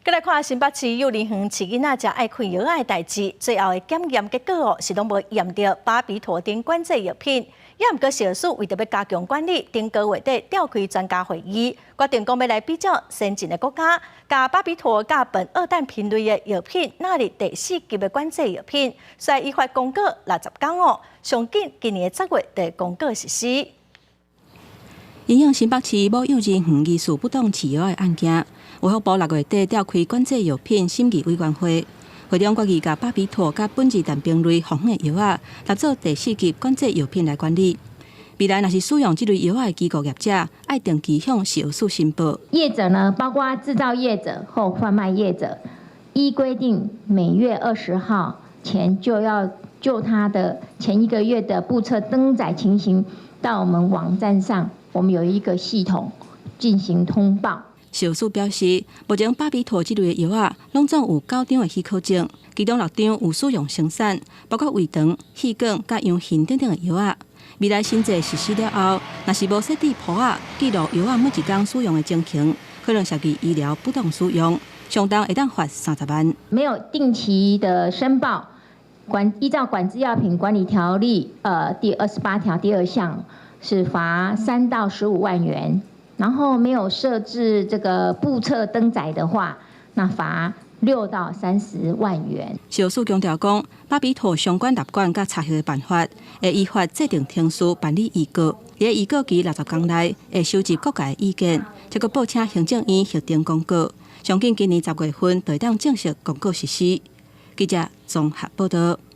閣來看新北市幼兒園飼囡仔食愛開藥仔的代誌，最後的檢驗結果哦，是攏無驗著巴比妥等管制藥品。也毋過食藥署為著欲加強管理，頂個月底召開專家會議，決定講欲來比照先進的國家，共巴比妥佮苯二氮平類的藥品納入第四級的管制藥品，所以依法公告60工哦，上緊今年的10月就公告實施。因應新北市某幼兒園疑似不當飼藥的案件，衛福部6月底召開管制藥品審議委員會，會中決議共巴比妥佮苯二氮平類風險的藥仔納做第四級管制藥品來管理。未來若是使用這類藥仔的機構業者，愛定期向食藥署申報。業者呢，包括製造業者或販賣業者，依規定每月20號前就要就他的前一個月的簿冊登載情形，到我們網站上，我們有一個系統進行通報。食藥署表示，目前巴比妥這類的藥仔，攏總有九張的許可證，其中六張有使用生產，包括胃腸、氣管、佮羊耳等等的藥仔。未來新制實施了後，若是無設置簿仔記錄藥仔每一工使用的情形，可能涉及醫療不當使用，上重會當罰30萬。沒有定期的申報，依照管制藥品管理條例，第28條第二項是罰3到15萬元。然後沒有設置這個簿冊登載的話，那罰6到30萬元。食藥署強調講，巴比妥相關納管佮查核的辦法，會依法制定程序辦理預告。佇預告期60工內，會收集各界意見，再閣報請行政院核定公告。上緊今年10月份就會當正式公告實施。記者綜合報道。